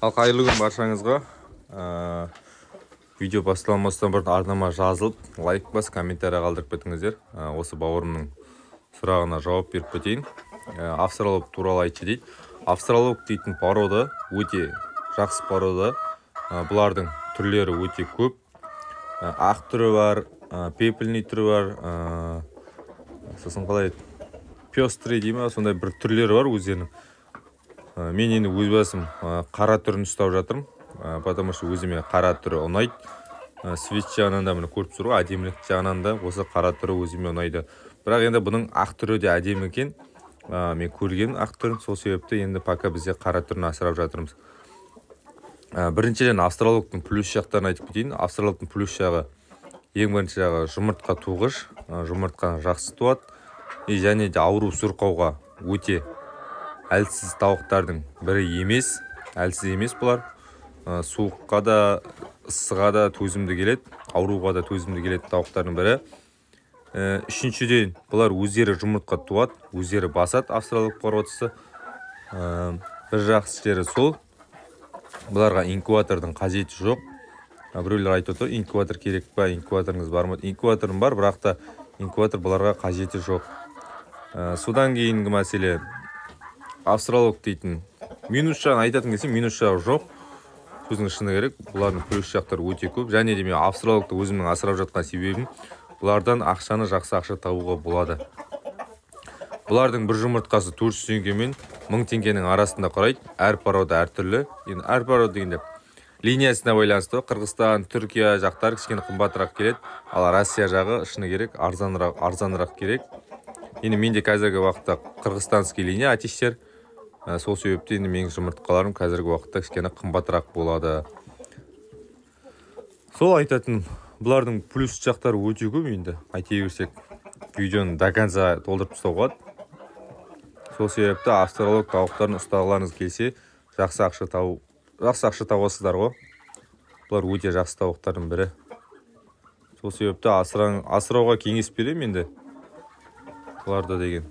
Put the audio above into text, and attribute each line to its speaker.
Speaker 1: Ал қайырлы күн баршаңызға. Видео басталмастан бұрын арнама жазылып, лайк бас, комментарий қалдырып кетіңіздер. Осы бауырымның сұрағына жауап беріп кетейін. Австралорп туралы айтшы дейді. Австралорп дейтін порода өте жақсы порода. Бұлардың түрлері өте көп. Ақ түрі бар, пепельный түрі бар, сосын қалай еді? Пестрый дей ма, сондай бір түрлері бар өздерінің. Мен енді өз басым қара түрін ұстап жатырмын, потому что өзіме қара түрі ұнайды. Свет жағынан да міне көріп тұрсыз ғой, әдемілік жағынан да осы қара түрі өзіме ұнайды. Бірақ енді бұның ақ түрі де әдемі екен. Мен көрген ақ түрін, сол себепті енді пока бізде қара түрін асырап жатырмыз. Біріншіден австралорптың плюс жақтарын айтып кетейін. Австралорптың плюс жағы, ең бірінші жағы жұмыртқа туғыш, жұмыртқа жақсы туады. И және де ауру сұрқауға өте әлсіз тауықтардың бірі емес, әлсіз емес бұлар. Суыққа да, ысыға да төзімді келеді, ауруға да төзімді келетін тауықтардың бірі. Үшіншіден, бұлар өздері жұмыртқа туады, өздері басады австралорп породасы. Бір жақсы жері сол, бұларға инкубатордың қажеті жоқ. Біреулер айтып отыр, инкубатор керек па, инкубаторыңыз бар ма? Инкубаторым бар, бірақ та инкубатор бұларға қажеті жоқ. Содан кейінгі мәселе, австралорп дейтін минус жағын айтатын келсем, минус жағы жоқ. Сөздің шыны керек, бұлардың плюс жақтары өте көп. Және де мен австралорпты өзімнің асырап жатқан себебім, бұлардан ақшаны жақсы ақша табуға болады. Бұлардың бір жұмыртқасы 400 теңге мен 1000 теңгенің арасында құрайды. Әр порода әртүрлі. Енді әр порода дегенде линиясына байланысты Қырғызстан, Түркия жақтары кішкене қымбатырақ келеді. Ал Россия жағы шыны керек, арзанырақ керек. Енді менде қазіргі уақытта қырғызстанский линия атештер. Сол себепті енді менің жұмыртқаларым қазіргі уақытта кішкене қымбатырақ болады. Сол айтатын, бұлардың плюс жақтары өте көп енді. Айта берсек, видеоны до конца толтырып тастауға болады. Сол себепті австралорп тауықтарын ұстағыларыңыз келсе, жақсы ақша табасыздар ғой. Бұлар өте жақсы тауықтардың бірі. Сол себепті асырауға кеңес беремін енді. Бұларда деген.